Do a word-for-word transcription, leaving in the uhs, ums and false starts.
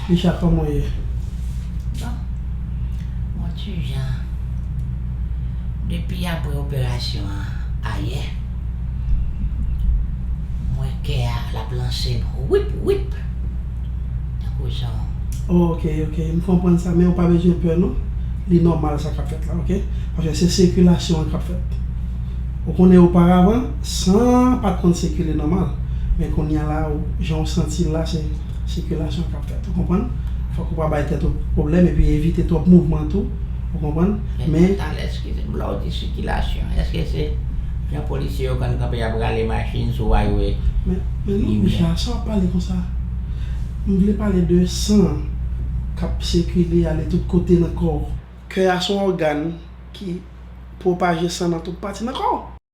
Richard, kòman w ye? Bon, yon ti jan. Depi apre operasyon an ayè, m wè kè a l ap lanse m wip wip. Tankou se yon Oh, ok, ok, m konprann sa, men ou pa bezwen pè non. Li nòmal sa k ap fèt la, ok? Paske se sikilasyon an k ap fèt. Ou konnen oparavan, san an pa t konn sikile nòmal. Men kounye a la, ou, jan w santi l la, se sikilasyon an k ap fèt. Ou konprann? Fòk ou pa bay tèt ou pwoblèm epi evite twòp mouvman tou. Ou konprann? Men talè, eskize m, lè w di sikilasyon, èske se jan polisye yo konn kanpe y ap rale machin sou highway? Men, men non, Richard, sa w ap pale konsa? M vle pale de san k ap sikile ale tout kote nan kò w. Kè a se yon ògàn ki pwopaje san nan tout pati nan kò w.